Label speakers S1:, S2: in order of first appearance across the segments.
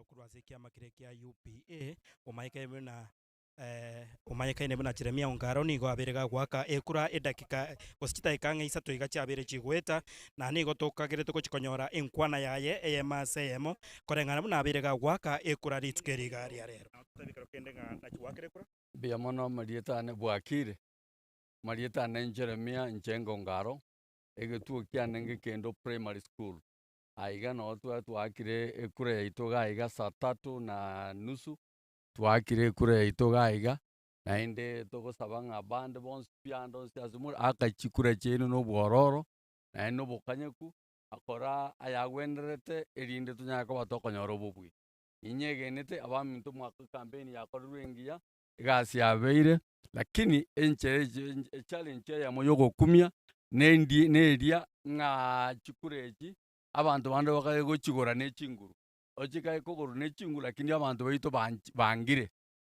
S1: Korwa ase ekiama keria kia UPA, omaekaine buna omanyekaine buna Jeremia Ongaro nigo abeire gagoaka ekura edakika gose chidakika ang'e isato iga chiabeire chigoeta, na nigo tokagerete gochia konyora enkwana yaye eyemo ase eyemo, koreng'ana buna abeire gagoaka ekura rituko eri iga ria rero.
S2: Mbuya mono amarieta ane bwakire, amarieta ane Jeremia Njenga Ongaro, egetuo kiane ngekendo primary school. Aiga noo twa twaakire ekura yaito iga iga saa tatu na nusu, twaakire ekura yaito iga iga, naende togosaba ng'a abande bonsi pi ande onsi ase more, aka chikura chiaino na obwororo, naende na obokanyeku, akora ayagwenerete erinde tonyare koba tokonyora obobui. Ninyegenete abaminto omwaka ekampeni yakorerwe engiya, egasi yabeire, lakini enchera echi echallenge eyemo ya ogokumia, nendi neria ng'aa chikura echi, abanto bande bakaye gochigora ne chinguru, ochikae kogorwa ne chinguru lakini abanto baito banch bangire,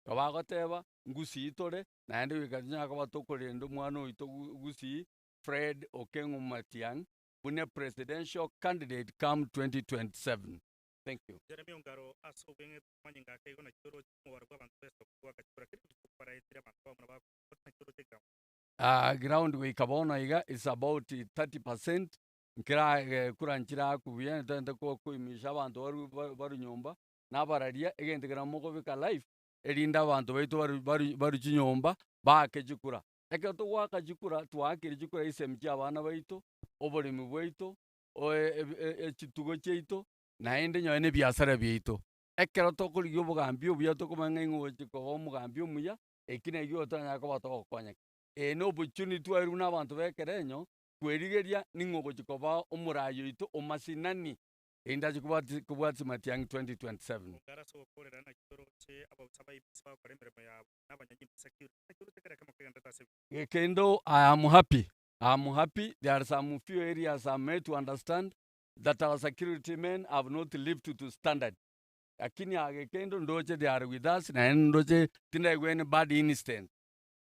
S2: igo bagoteba ngusii tore, naende goika tonyare koba tokorenda omwana oito gu gusii Fred Okeng'o Matiang'i buna epresidential candidate come 2027, thank you.
S3: Jeremia Ongaro ase obweng'e amanyinga ake igo naki oroche omobaro bw'abanto b'esaku gwakachikora kera rituko kwaraetire abanto babo na bakwa naki oroche ground.
S2: Ground goika bono iga is about 30%, nkera kura nchiraku buya ntagete koimisha abanto baru baru nyomba, na abararia egento ekero mokobeka live, erinde abanto baito baru baru baru chinyomba, baake chikura. Ekero togoaka chikura, twaakire chikura chisemi chia abana baito, oboremi bwaito, chitugo chiaito, naende nonye na ebiasara biaito. Ekero tokorigia obogambi obuya tokomanya ng'a ing'o ogochia koba omogambi omuya, eki nakio totanyare koba togokonyeka. Eye na opportunity twaeirwe buna abanto ba ekerenyo, kwerigeria ning'o ogochia koba omoraai oito o masinani, erinde ache kobwati kobwatia Matiang'i 2027.
S3: Ongare ase ogokorera naki oroche ababisa ba IEBC bagokora emeremo yabo, na abanyanyimbo security, naki oroche kera ekemo kegenderete ase ebinyoro.
S2: Kendo I am happy, I am happy, there are some few areas I am made to understand that our security men have not lived to standard. Lakini age kendo ndoche they are with us naende ndoche tindaigwa any bad incident.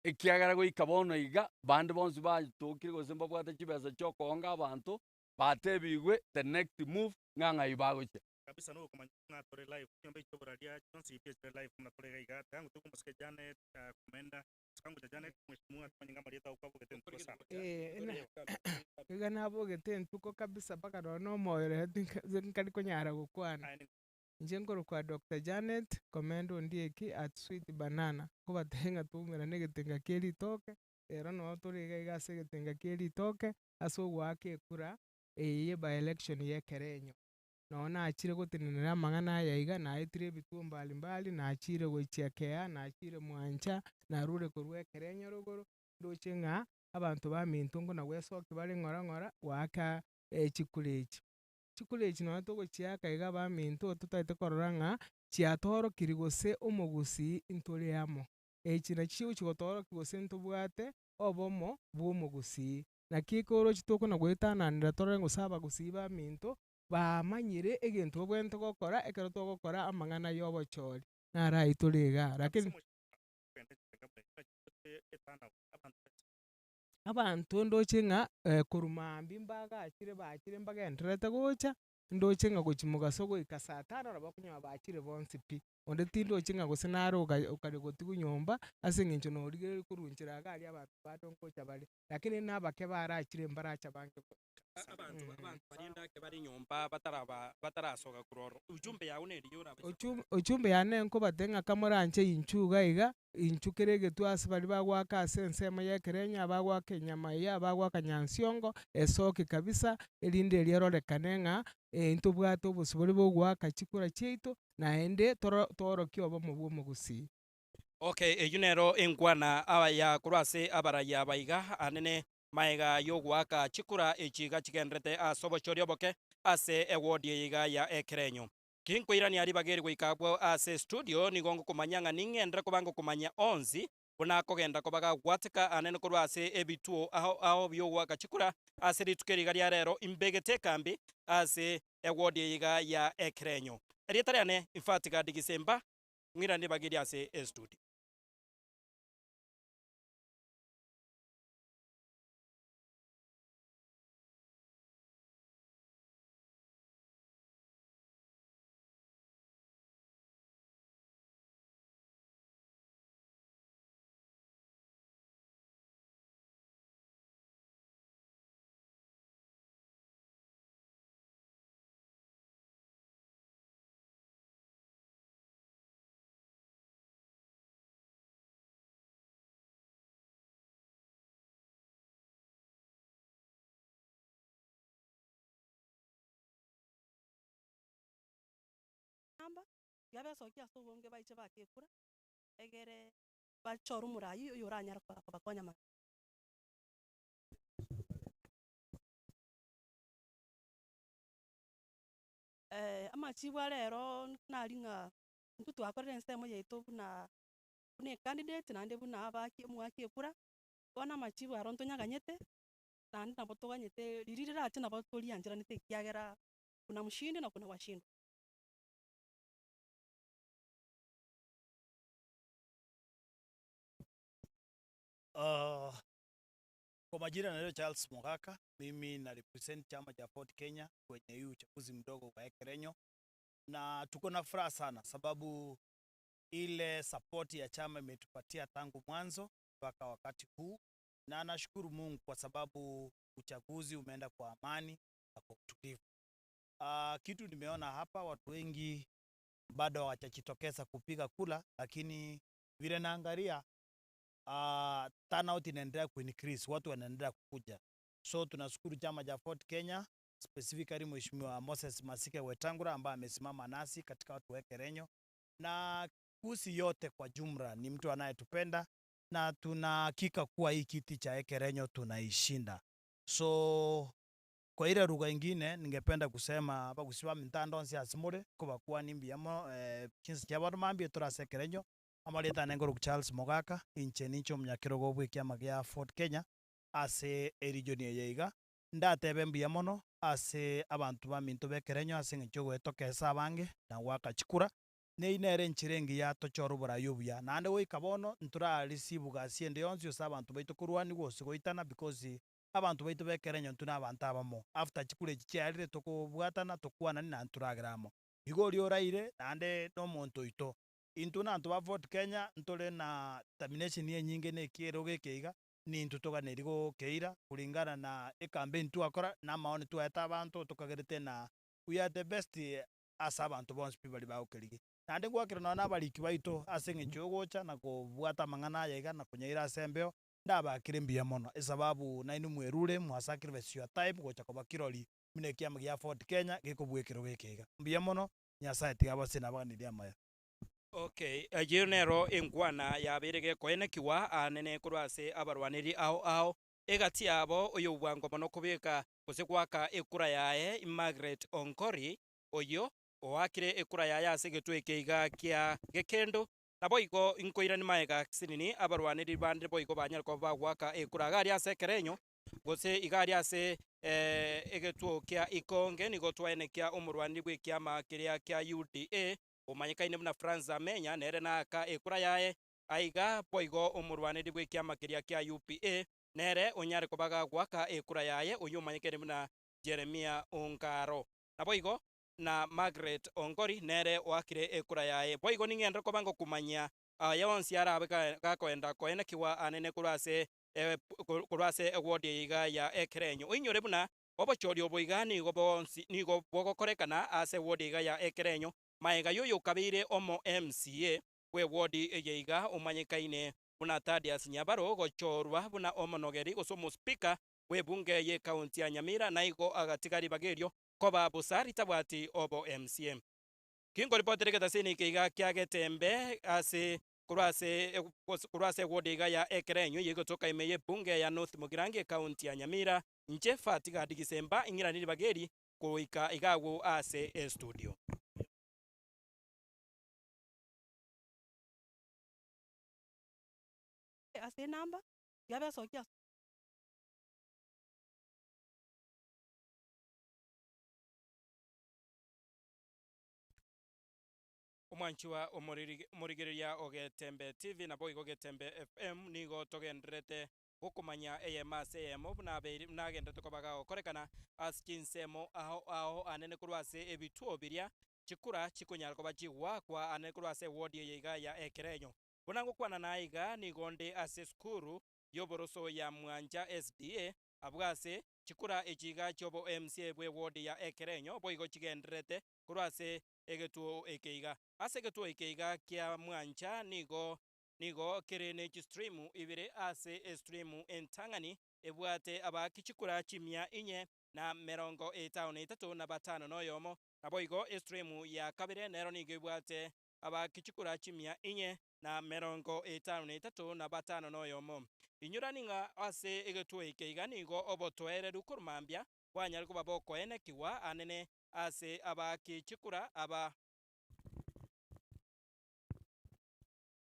S2: Ekiagera goika bono iga bande bonsi batokire gose mbabwate chibesa chiokoonga abanto batebigwe the next move ng'a ng'ai bagochia.
S3: Kabisa nogokomanya ng'a tore live chinyomba echi chioboraria chionsi pi echire live buna tore iga iga tiga ngotebie omosike Janet Komenda Sikangocha Janet mweshimiwa timanyinga amarieta ao kwabogete entuko sana.
S4: Iga nabogete entuko kabisa mpaka nonye na omoyo rero tinkari konyara gokwana. Inche nkorokwa Doctor Janet Komenda Ondieki at Sweet Banana, nkobatebia ng'a twaumerane egetenga kie ritoke, rero noo tore iga iga ase egetenga kie ritoke, ase ogoaka ekura eye ye by election ya ekerenyo. Noo nachire gotenenera amang'ana aya iga, naetire ebituo mbali mbali, nachire gochia Kea, nachire Mwancha, narure korwa ekerenyo rogoro, ndoche ng'a abanto baminto nkona gwesokia bare ng'ora ng'ora goaka chikura echi. Chikura echi nonya togochiaka iga abaminto totagete korora ng'a chiatoorokirie gose omogusii ntore amo. Echi nachio chigochia gotoorokia gose ntobwate obomo bw'omogusii. Naki ekorochi tokona goetananera torore gose abagusii baminto bamanyire egento babwenerete gokora ekero togokora amang'ana y'obochori. Naro ayio tore igaa. Lakini. Abanto ndoche ng'a korwa mambia mbagachire bachire mbagendererete gocha, ndoche ng'a gochia mogaso goika saa tano nabo okonyora bachire bonsi pi. Onde tindochi ng'a gose nare okare gotigwa nyomba, ase eng'encho norigereria korwa nchera iga aria abanto bande ngocha bare, lakini nabake barachire mbaracha bange mono.
S1: Abanto abanto baria endake bare nyomba bataraba batarasoka korwa ororo. Ujumbe yao neriya orabe.
S4: Ujumbe yane nkobatebia ng'a kamoranche inchuo iga iga, inchuo kera egetwe ase baria bagoaka ase ensemo y'ekerenyo, abagoaka enyama eye, abagoaka nyansiongo, esoke kabisa, erinde erio erorekane ng'a ntobwate obosibore bogoaka chikura chiaito, naende toro toorokie obomo bw'omogusii.
S1: Okay, eyio nero enkwana ya korwa ase abarayia aba iga anene Magega y'ogoaka chikura echi iga chigendererete ase obochori oboke ase ewodi eye iga ya ekerenyo. Tinkoirania ribaga eri goika agwo ase estudio, nigo ngokomanyia ng'a ning'enderere koba ngokomanyia onsi buna akogenda koba gagwateka anene korwa ase ebituo ao ao bi'ogoaka chikura ase rituko eri iga ria rero imbegete ekambi ase ewodi eye iga ya ekerenyo. Erieta riane Infatika Digisemba, ng'iranie ribaga eri ase estudio.
S5: Namba, tiga besokia ase obonge baiche bake ekura, egere bachore omorai oyo oranyare koba kobakonya magega. Amachibu a rero nari ng'a intwe twakorire ensemo yaito buna buna ecandidate naende buna abaki omoaki ekura, bono amachibu aro ntonyaganyete, naende nabo toganyete riria rirache nabo toriancheranete ekiagera kuna mshindi na kuna washindwa.
S6: Kwa majina naitwa Charles Mogaka, mimi na represent chama cha Ford Kenya kwenye hii uchaguzi mdogo wa Ekerenyo, na tuko na furaha sana sababu ile support ya chama imetupatia tangu mwanzo mpaka wakati huu, na nashukuru Mungu kwa sababu uchaguzi umeenda kwa amani na kwa utulivu. Kitu nimeona hapa, watu wengi bado hawajajitokeza kupiga kura, lakini vile naangalia turnout inaendelea kuincrease, watu wanaendelea kukuja. So tunashukuru chama cha Ford Kenya, specifically Mheshimiwa Moses Masike Wetangula ambaye amesimama nasi katika watu wa Ekerenyo na Gusii yote kwa jumla, ni mtu anayetupenda na tunahakika kuwa hii kiti cha Ekerenyo tunaishinda. So kwa ile lugha ingine ningependa kusema bagusiba mintando nsi asimure kobakwani mbuya mono chinse chia bono mambia tore ase Ekerenyo amareta ane nkorokwa Charles Mogaka inche ninche omonyakerogo bwa ekiama gia Ford Kenya ase eregion eye iga. Ndatebe mbuya mono ase abanto baminto ba Ekerenyo ase eng'encho yogoetokesa abange na goaka chikura, neyio nere enchera engiya tochore oborai obuya. Naende goika bono ntora receive gasi ende yonsi gose abanto baito korwaniwa gose goitana because abanto baito ba Ekerenyo intwe na abanto abamo. After chikura echi chiarire tokobwatana tokwanani naende toragere amo. Igo oria oraire naende na omonto oito. Intwe na abanto ba Ford Kenya ntore na determination enyinge na ekerogo eke iga, nintwe toganeiri gokeira kulingana na ecampaign twakora na amaoni twaete abanto tokagerete na we are the best ase abanto bonsi pi baria bagokerigia. Naende ngwakera nonya na abariki baito ase eng'encho yogocha na kobwata amang'ana aya iga na konyaira ase embeo, ndabakire mbuya mono esababu nainwe mwerure mwa sacrifice your time gocha koba kirori buna ekiama gia Ford Kenya gekobua ekerogo eke iga. Mbuya mono, Nyasaye tiga abasesenie na abaganirie amaya.
S1: Okay, eyio nero enkwana yabeire gekoenekiwa aanene korwa ase abarwaneri ao ao, egati yabo oyobwango mono kobeka gose goaka ekura yaye Margaret Ongori, oyio oakire ekura yaye ase egetwe eke iga kia gekendo. Naboigo inkoirania magega sinini abarwaneri bande boigo banyare koba bagoaka ekura iga aria ase ekerenyo, gose iga aria ase egetuo kia Ikonge, nigo twaenekia omorwaneri bw'ekiama keria kia UDA, omanyekaine buna Francis Amenya, nere naaka ekura yaye, aiga boigo omorwaneri bw'ekiama keria kia UPA, nere onyare koba gagoaka ekura yaye, oyio omanyekaine buna Jeremia Ongaro. Naboigo na Margaret Ongori nere oakire ekura yaye. Boigo ning'enderere koba ngokumanyia aya onsi arabe gakoenda koenekigwa anene korwa ase korwa ase ewodi eye iga ya Ekerenyo. Oinyore buna obochori obo iga nigo bonsi nigo bogokorekana ase ewodi iga ya Ekerenyo, maega y'oyokabeire omo MCA bw'ewodi eye iga omanyekaine buna Thaddeus Nyabaro gochorwa buna omonogeri gose omospika bw'ebunge y'ekaunti ya Nyamira naigo agatiga ribaga erio koba bosa ritabwati obo MCA. Kinkoripotera egetasini eke iga kia Getembe ase korwa ase korwa ase ewodi iga ya Ekerenyo eyio egotoka ime y'ebunge ya North Mugirango ekaunti ya Nyamira, inche Fati Gadi Gisemba ing'iranie ribaga eri goika iga agwo ase estudio.
S5: Ase enamba, tiga besokia ase.
S1: Omwanchwa omorigereria o Getembe TV naboigo Getembe FM nigo togendererete gokomanya eyemo ase eyemo buna abeire buna agendererete koba gagokorekana ase chinsemo ao ao anene korwa ase ebituo biria chikura chikonyara koba chigoakwa anene korwa ase ewodi eye iga ya Ekerenyo. Buna ngokwana naye iga nigo nde ase esukuru y'oboroso ya Mwancha SDA abwo ase chikura echi iga chiobo MCA bw'ewodi ya Ekerenyo boigo chigendererete korwa ase egetuo eke iga. Ase egetuo eke iga kia Mwancha nigo nigo kere ne chistream ibere ase estream entang'ani ebwate abaaki chikura chimia inye. na merongo etano na etato na batano na oyomo. Naboigo estream ya kabere nero nigo ebwate abaaki chikura chimia inye na merongo etano na etato na batano na oyomo. Inyorani ng'a ase egetuo eke iga nigo obotoereru korwa mambia bwanyare koba bokoenekigwa anene ase abaaki chikura aba.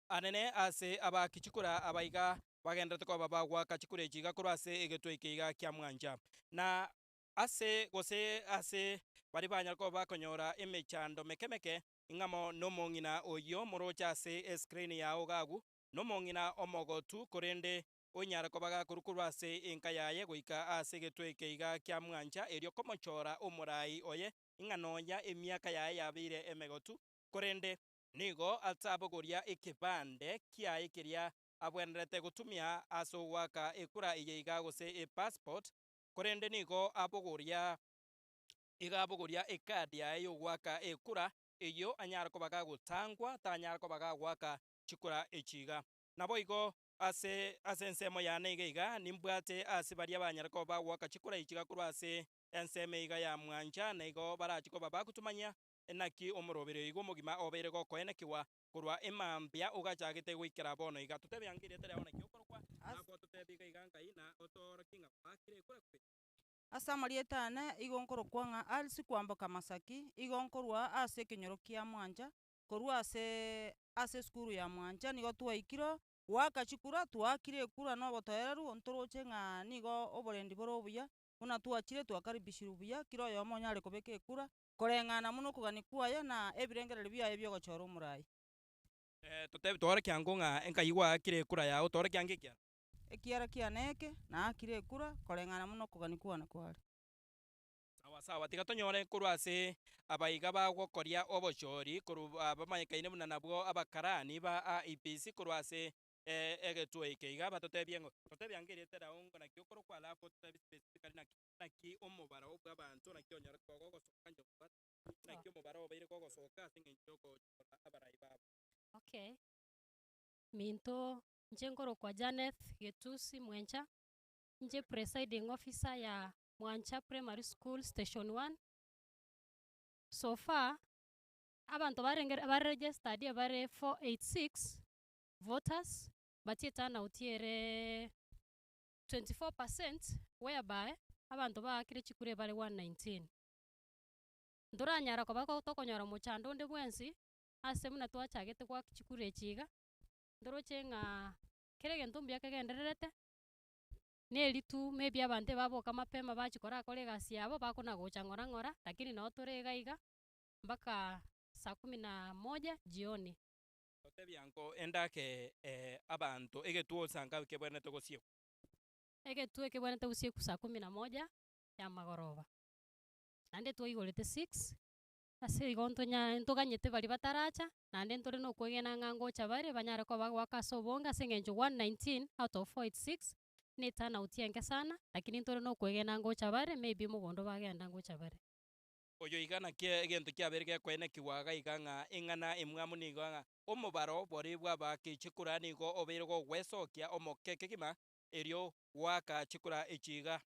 S1: Anene ase abaaki chikura aba iga bagendererete koba bagoaka chikura echi iga korwa ase egetuo eke iga kia mwancha. Na ase gose ase baria banyare koba bakonyora emechando meke meke, ing'amo nomong'ina oyio moroche ase escreen yao iga agwo, nomong'ina omogotu korende onyare koba gakorwa korwa ase enka yaye goika ase egetuo eke iga kia mwancha, erio komochora omorai oye, ng'a nonya emiaka yaye yabeire emegotu, korende nigo atabogoria ekebande kiaye keria abwenerete gotumia ase ogoaka ekura eye iga gose epassport, korende nigo abogoria iga abogoria ecard yaye yogoaka ekura, eyio anyare koba gagotangwa tanyare koba gagoaka chikura echi iga. Naboigo ase ase ensemo yane iga iga nimbwate ase baria banyare koba bagoaka chikura echi iga korwa ase ensemo iga ya mwancha, na igo barachi koba bagotumanyia naki omoroberi oiga omogima obeire gokoenekigwa korwa emambia ogachagete goikera bono iga. Totebe ange erieta riao naki okorokwa, nabo ototebie iga iga nkai na otoorokie ng'a gwakire ekura kwe.
S7: Ase amarieta ane igo nkorokwa ng'a Alice Kwamboka Masaki, igo nkorwa ase ekenyoro kia Mwancha, korwa aseee ase esukuru ya Mwancha nigo twaikire oo, goaka chikura, twaakire ekura na obotoereru, ntoroche ng'a nigo oborendi bore obuya, buna twachire twakaribishirwe buya, kera oyomo onyare kobeka ekura, koreng'ana buna okogania kwaye na ebirengererio biaye bia ogochora omorai.
S1: Totebie tworokia ango ng'a enkai gwaakire ekura yao, tworokia ango ekiara.
S7: Ekiara kiane eke, naakire ekura koreng'ana buna okogania kwane kware.
S1: Sawa sawa, tiga tonyore korwa ase abaiga bagokoria obochori korwa bamanyekaine buna nabwo abakarani ba IEBC korwa ase egetuo eke iga batotebie ng'o totebie ango erieta riao ng'o naki okorokwa alafu ototebie specifically naki naki omobaro bw'abanto naki onyorete kogosoka nyomba naki omobaro obeire kogosoka ase eng'encho yokochora abarai babo.
S8: Okay, minto inche nkorokwa Janeth Getusi Mwencha, inche presiding officer ya Mwancha Primary School Station One. So far, abanto barenge bare registered ebare 486 voters, but eturnout ere 24% whereby abanto baakire chikura ebare 119. Ntoranyara koba tokonyora mochando onde bwensi, ase buna twachagete goaka chikura echi iga, ntoroche ng'a kera egento mbuya kegendererete, na eri tu maybe abanto ebaboka mapema bachia korakora egasi yabo, bakona gocha ng'ora ng'ora, lakini nabo tore iga iga, mpaka saa kumi na moja jioni.
S1: Totebia nko endake abanto egetuo nsanka kebwenerete gosiekwa.
S8: Egetuo ekebwenerete gosiekwa saa kumi na moja ya magoroba, naende twaigorete six, ase igo ntonya ntoganyete baria bataracha, naende ntore na okwegena ng'a ngocha bare banyare koba bagoaka ase obonge ase eng'encho 119 out of 486, na eturnout enke sana, lakini ntore na okwegena ngocha bare maybe mogondo bagenda ngocha bare.
S1: Oyo iga naki egento kiabeire gekoenekigwa iga iga ng'a eng'ana emwamu nigo ng'a omobaro boria bw'abaaki chikura nigo obeire gogwesokia omoke kegima erio goaka chikura echi iga.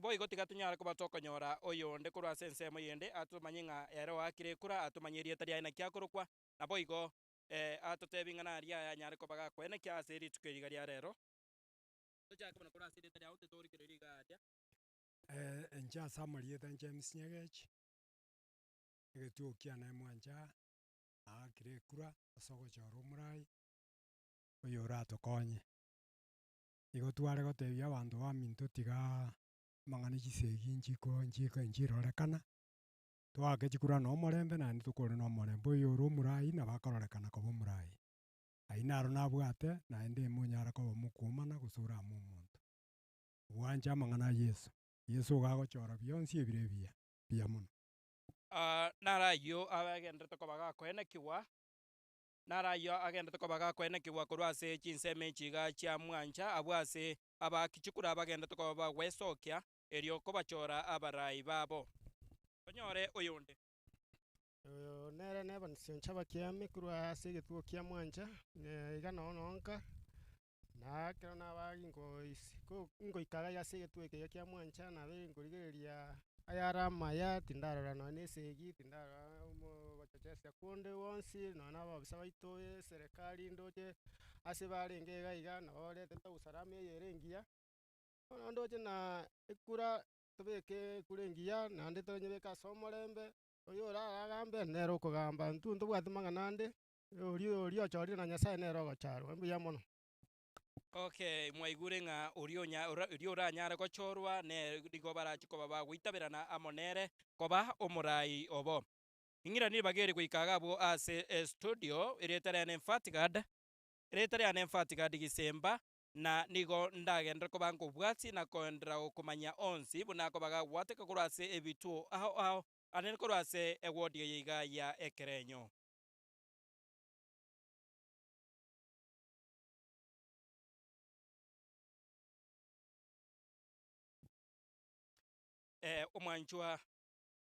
S1: Boigo tiga tonyare koba tokonyora oyonde korwa ase ensemo eyende atomanye ng'a ere oakire ekura atomanye erieta riaye naki akorokwa, naboigo atotebie ng'a naria aye anyare koba gakoenekia ase rituko eri iga ria rero. Tochake bono korwa ase erieta riao totorigereria iga aria.
S9: Inche ase amarieta James Nyagechi, egetuo kiane mwancha, naakire ekura ase ogochora omorai, oyo oratokonye. Igo tware gotebia abanto baminto tiga amang'ana chisegi nchiko nchiko nchirorekana, toake chikura na omorembe naende tokore na omorembe, oyo ore omorai nabo akororekana koba omorai. Ayio naro nabwate, naende monyare koba mokoomana gose orame omonto. Bwanche amang'ana a Yeso, Yeso iga agochora bionsi ebire ebiya, mbuya mono.
S1: Naro ayio agenderete koba gakoenekigwa, naro ayio agenderete koba gakoenekigwa korwa ase chinsemo echi iga chia mwancha, abwo ase abaaki chikura bagenderete koba bagwesokia, erio kobachora abarai babo. Tonyore oyonde.
S10: Oyo nere Evans Onchaba Kiame korwa ase egetuo kia Mwancha, iga noo nonka. Na ekero naba ginkoisi ko ngoika iga ase egetuo eke iga kia mwancha, nabeire nkorigereria ayare amaya, tindarora nonye na esegi, tindarora omoo gochechesia konde gwonsi, nonye na abaofisa baito ya eserekari ndoche, ase barenge iga iga nabo baretete usalama eye ere engiya, bono ndoche na ekura tobeke ekura engiya naende tonyebeke ase omorembe, oyo oraragambe nere okogamba, intwe ntobwati mang'ana ande, oria oria ochorire na nyasaye nere ogocharwa, mbuya mono.
S1: Okay, mwaigure ng'a oria onya ora oria oranyare gochorwa nere nigo barache koba bagoitaberana amo nere koba omorai obo. Ing'iranie ribaga eri goika iga abwo ase estudio, erieta riane Mfatigad, erieta riane Mfatigad Gisemba, na nigo ndagenderere koba nkobwatia na koenderera gokomanya onsi buna akoba gagwateka korwa ase ebituo ao ao, anene korwa ase ewodi eye iga ya ekerenyo. Omwanchwa,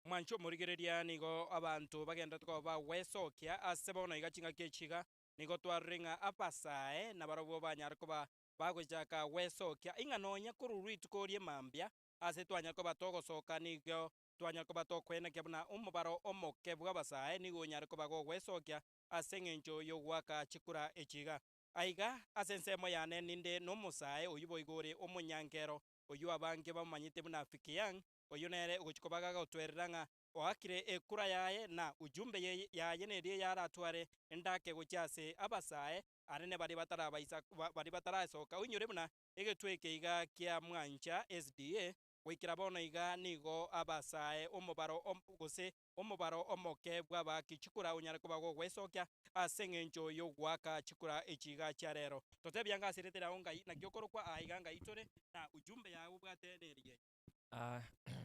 S1: omwanchwa omorigereria nigo abanto bagenderete koba bagwesokia ase bono iga chingaki echi iga, nigo twarorire ng'a abasae nabarabwo banyare koba bagochaka gwesokia, ing'a nonya korwa rituko ri'emambia ase twanyare koba togosoka nigo twanyare koba tokoenekia buna omobaro omoke bw'abasae nigo onyare koba gogwesokia ase eng'encho y'ogoaka chikura echi iga. Aiga ase ensemo yane ninde nomosae oyio boigo ore omonyankero, oyio abange bamomanyete buna Fikiyang, oyio nere ogochia koba gagotwerera ng'a oakire ekura yaye na ujumbe yaye neria yaratware endake gochia ase abasae anene baria batarabaisa baria batarasoka oinyore buna egetwe eke iga kia Mwancha SDA Goikera bono iga nigo abasae omobaro gose omobaro omoke bw'abaaki chikura onyare koba gogwesokia ase engencho y'ogoaka chikura echi iga chia rero. Totebie anga ase erieta riao ngai naki okorokwa aa iga ngai tore, na ujumbe yao obwate neriye.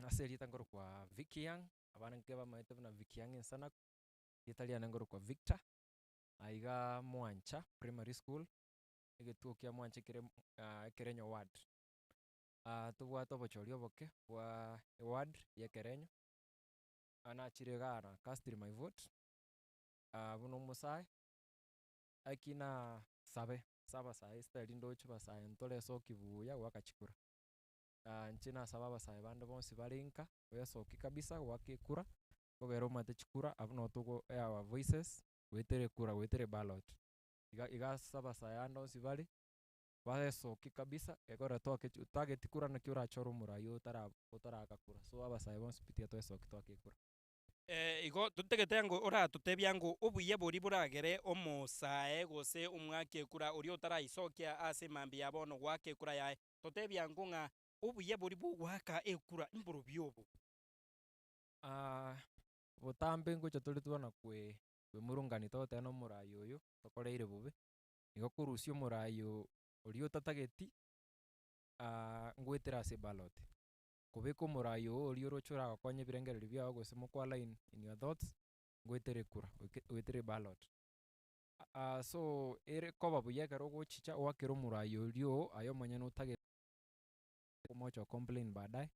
S11: Ase erieta nkorokwa Vicky Young, abana nke bamaete buna Vicky Young ensanaku, erieta riane nkorokwa Victor, aiga Mwancha Primary School, egetuo kia Mwancha ekere Ekerenyo ward. Tobwate obochori oboke bwa eward ya Ekerenyo, nachire igaa na cast my vote, buna omosae, lakini nasabe ase abasae estyle ndoche basae ntore esoki buya goaka chikura. Inche nasaba abasae bande bonsi bare nka, oesoki kabisa goaka ekura, kogera omanyete chikura abwo nabo togo air our voices, goetera ekura goetera eballot. Iga iga ase abasae ande onsi bare, baesoki kabisa, ekero twake otageti kura naki orachore omorai otara otaraka kura, so abasae bonsi pi tiga toesoki twake ekura.
S1: Igo totagete ng'o oratotebia ng'o obuya boria boragere omosae gose omwake ekura oria otaraisokia ase mambia ya bono goaka ekura yaye, totebia ng'o ng'a obuya boria bogoaka ekura mborobio obo.
S11: Botambe ngocha tore twana kwe kwemurungania togoteba na omorai oyo tokoreire bobe. Igo korusia omorai oo oria otatageti ngoetera ase eballot. Kobeka omorai oo oria oroche oragokonye ebirengererio biago gose moko align in your thoughts, ngoetera ekura, goetera eballot. So ere koba buya ekero ogochicha oakere omorai oria oo aye omonyene otagete omoche o complain baadaye,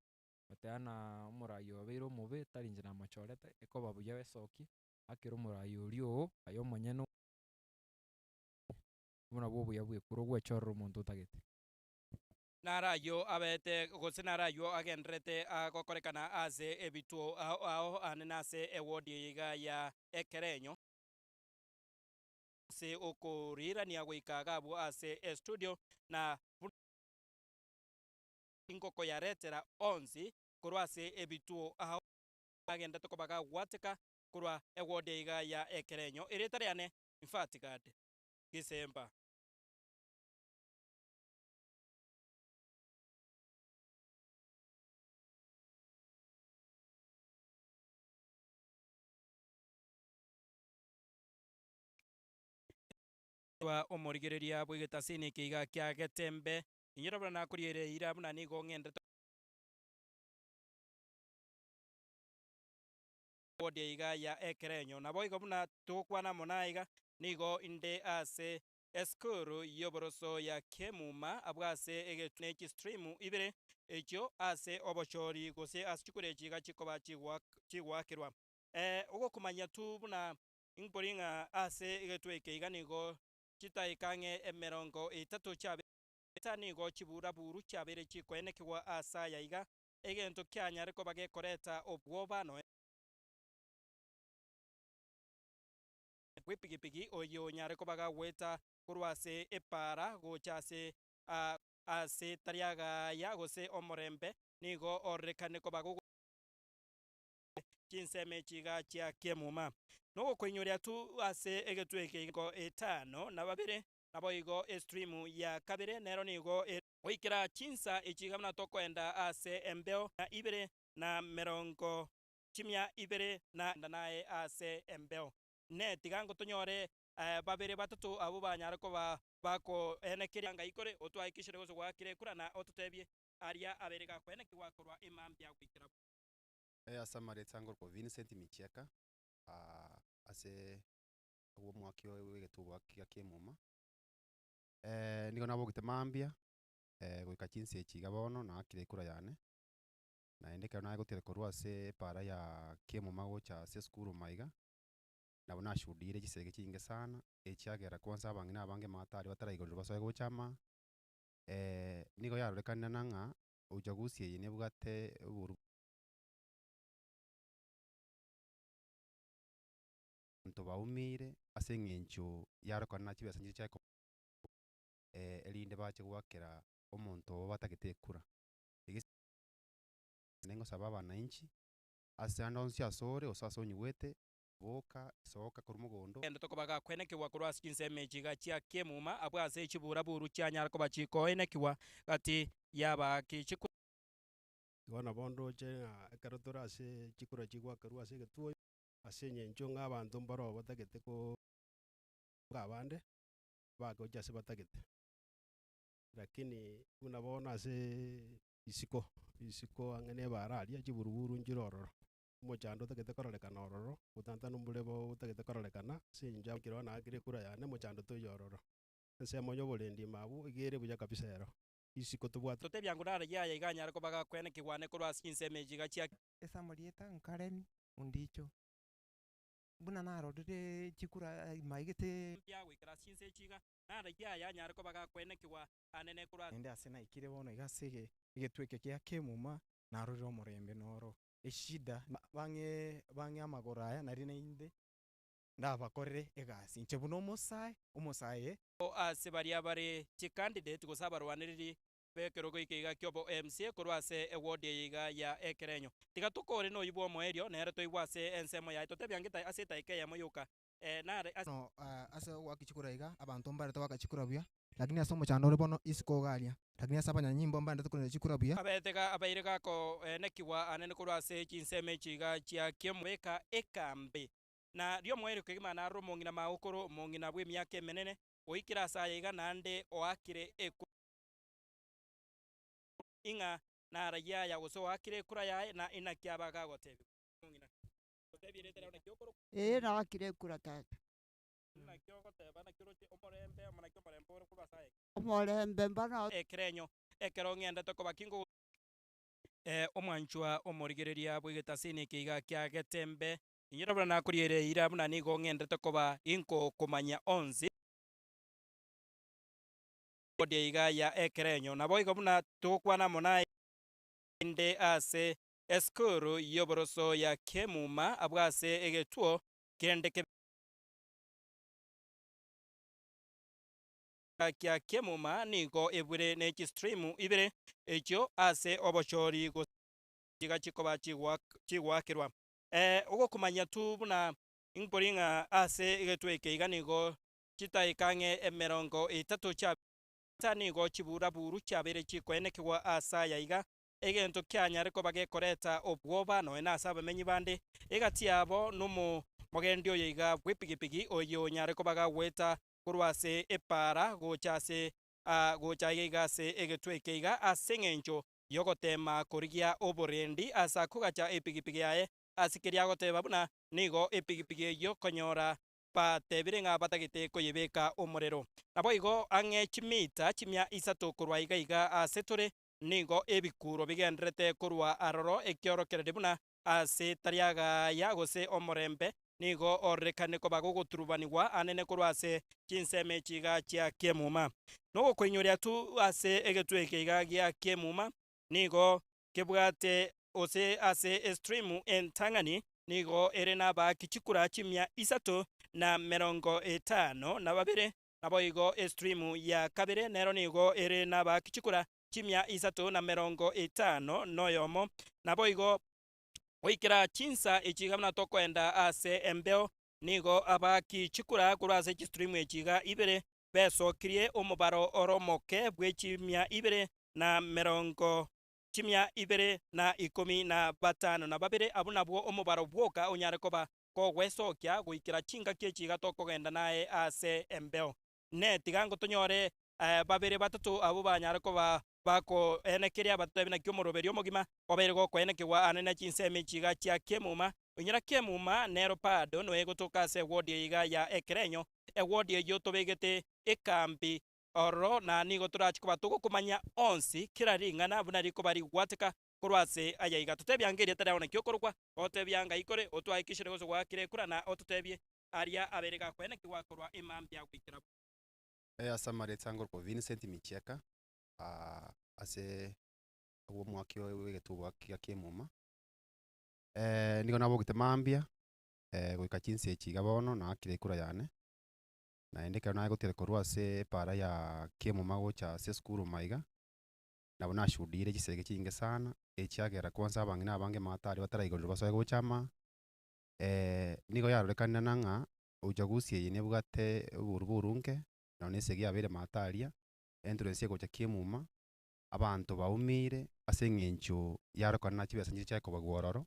S11: goteba ng'a omorai oyo obeire omobe tari inche namochorete, ekoba buya oesokie, akere omorai oria oo aye omonyene. Obwo nabwo obuya bw'ekura ogwechorera omonto otagete.
S1: Naro ayio abeete, gose naro ayio agendererete gokorekana ase ebituo ao ao aane na ase ewodi eye iga ya ekerenyo, ase okorirania goika iga abwo ase estudio, na buna ingokoyaretera onsi korwa ase ebituo ao agendererete koba gagwateka korwa ewodi eye iga ya ekerenyo. Erieta riane Mfatigad Gisemba. Omorigereria bw'egetasini eke iga kia Getembe, inyora buna nakoriere eira buna nigo ng'enderete. Wodi iga ya ekerenyo. Naboigo buna togokwana amo naye iga, nigo inde ase esukuru y'oboroso ya Kemuma, abwo ase egetwe ne chistream ibere echio ase obochori gose ase chikura echi iga chikoba chigoakerwa. Ogokomanya tu buna inkori ng'a ase egetwe eke iga nigo chitaika ang'e emerongo etato chiabe. goeta nigo chiburaburu chiabeire chikoenekigwa ase aya iga, egento kianyare koba gekoreta obwoba nonya bw'epigipigi oyio onyare koba gagoeta korwa ase epaara gocha ase ase tari agaya gose omorembe, nigo ororekane koba gogo chinsemo echi iga chia kiemuma. Nogokoinyoria tu ase egetwe eke igo etano na babere, naboigo estream ya kabere nero nigo ere. Goikera chinsa echi iga buna tokoenda ase embeo na ibere na merongo chimia ibere na naye ase embeo. Ne tiga ngotonyore babere batato abwo banyare koba bakoenekeria ng'ai kore otwahikishire gose gwakire ekura na ototebie aria abere gakoenekigwa korwa emambia goikera.
S12: Ase amaretsa ngorokwa Vincent Michieka, ase omwaki oyo bwa egetubo gia kiemuma. Nigo nabogete mambia, goika chinsa echi iga bono naakire ekura yane, naende ekero nagotira korwa ase epara ya kiemuma gocha ase esukuru maiga, nabo nashuhudire chisegi chinge sana, echiagera kwanza abang'ina abange maate aria bataraigorerwa basoe gocha ama, nigo yarorekanire ng'a uchaguzi eye nebwate oboru. Abanto baumiire ase eng'encho yarokana chibesa nchiria chiaye erinde bache goakera omonto obo batagete ekura. Egese nengosaba abananchi, ase ande onsi asore gose ase onyigwete, boka, soka korwa mogondo.
S1: Kende tokoba gakwenekigwa korwa ase chinsemo echi iga chia kiemuma, abwo ase chiburaburu chianyara koba chikoenekigwa gati y'abaaki chikura.
S13: Igo nabo ndoche ng'a ekero tore ase chikura chigwakerwa ase egetuo, ase eng'encho ng'a abanto mbaro batagete ko abande, bagocha ase batagete. Lakini buna bono ase isiko, isiko ang'e na ebara aria chiburuburu nchire ororo, omochando otagete kororekana ororo, obotantanu mbore botagete kororekana ase eng'encho ekero bono naakire ekura yane omochando toiyo ororo. Ensemo ya oborendi ime abwo iga ere buya kabisa ero, isiko tobwate.
S1: Totebia ng'o nare yaya iga anyare koba gakwenekigwa ane korwa ase chinsemo echi iga chia.
S14: Ase amarieta Karen Ondicho. Buna narorire chikura maigete.
S1: Mbuya goikera ase chinse echi iga, nare yaya anyare koba gakwenekigwa anene korwa ase.
S15: Naende ase naikire bono iga ase egetwe eke gia kemuma, narorire omorembe noro eshida. Bang'e bang'e amagoro aya, nari naende ndabakorere egasi inche buna omosae, omosae.
S1: Ase baria bare chicandidate gose abarwanereri b'ekerogo eke iga ki'obo MCA korwa ase eward eye iga ya Ekerenyo. Tiga tokore noyio bw'omoerio nere toigwe ase ensemo yaye totebia ange ase etaika eyemo yoka nare ase.
S16: Bono ase ogoaka chikura iga, abanto mbarete goaka chikura buya, lakini ase omochando ore bono isiko iga aria, lakini ase abanyanyimbo mbarete korenda chikura buya.
S1: Abete iga abaire gakoenekigwa anene korwa ase chinsemo echi iga chia kiomobeka ekambi. Na ri'omoerio kegima narore omong'ina magokoro, omong'ina bw'emiaka emenene, oikire ase aya iga naende oakire ekura ing'a narayie aya gose oakire ekura yaye, na inaki aba gagotebigwa. Omong'ina, gotebia erieta riao naki okorokwa?
S17: Ee, naakire ekura tata.
S1: Naki ogoteba, naki oroche omorembe amo naki omorembe ore korwa ase aya iga?
S17: Omorembe mbano.
S1: Ekerenyo, ekero ng'endete koba kingo. Omwanchwa omorigereria bw'egetasini eke iga kia Getembe, Inyora buna nakoriere eira buna nigo ng'enderete koba ingokomanya onsi. Odia iga ya ekerenyo. Naboigo buna togokwana amo naye inde ase esukuru y'oboroso ya Kemuma abwo ase egetuo kende kebe kia Kemuma nigo ebure ne chistream ibere echio ase obochori gose chiga chikoba chigoakerwa. Ogokomanya tu buna inkori ng'a ase egetuo eke iga nigo chitaika ang'e emerongo etato chia nigo chiburaburu chiabeire chikoenekigwa ase aya iga, egento kianyare koba gekoreta obwoba nonya nase abamenyi bande, egati yabo nomogendi oyo iga bw'epigipigi oyio onyare koba gagoeta korwa ase epaara gocha ase gocha iga iga ase egetuo eke iga ase eng'encho y'ogoteema korigia oborendi ase akogacha epigipigi yaye ase keria agoteba buna nigo epigipigi eyio konyora batebire ng'a batagete koyebeka omorero. Naboigo ang'e chimita chimia isato korwa iga iga aase tore nigo ebikuuro bigendererete korwa aroro ekiorokererio buna ase tari agaya gose omorembe. nigo ororekane koba gogoturubanigwa anene korwa ase chinsemo echi iga chia kiemuma. Nogokoinyoria tu ase egetwe eke iga gia kiemuma nigo kebwate gose ase estream entang'ani nigo ere nabaaki chikura chimia isato na merongo etano na babere, naboigo estream ya kabere nero nigo ere nabaaki chikura chimia isato na merongo etano noyomo, naboigo goikera chinsa echi iga buna tokoenda ase embeo, nigo abaaki chikura korwa ase chistream echi iga ibere besokirie omobaro ore omoke bwe chimia ibere na merongo chimia ibere na ikomi na batano na babere, abwo nabwo omobaro bwoka onyare koba kogwesokia goikera chingaki echi iga tokogenda naye ase embeo. Ne tiga ngotonyore babere batato abwo banyare koba bakoenekeria batotebi naki omoroberio omogima obeire gokoenekigwa aane ne chinsemo echi iga chia kemuma. Onyora kemuma nero bado noegotoka ase ewodi eye iga ya ekerenyo, ewodi eyio tobegete ekambi ororo, na nigo torache koba togokomanya onsi kera ring'ana buna rikoba rigwateka korwa ase aya iga. Totebie ange erieta riao naki okorokwa, otebie anga ikore, otwahikishire gose gwakire ekura, na ototebie aria abere gakoenekigwa korwa emambia goikera botuko.
S12: Ase amarieta ngorokwa Vincent Michieka, ase omwaka bw'egetuba kia kemuma, nigo nabogete mambia goika chinsa echi iga bono naakire ekura yane, naende ekero naye korwa ase epara ya kemuma gocha ase esukuru maiga, nabo nashuhudire chisegi chinge sana, echiagera kwanza abang'ina abange matari bataraigorerwa basoe gocha ama, nigo yarorekanire ng'a uchaguzi eye nebwate oboru-borunge, nonya na esegi yabeire mato aria, entrance egocha kiemuma, abanto baumire ase eng'encho yarokana na chibesa nchiria chiakobagwa ororo.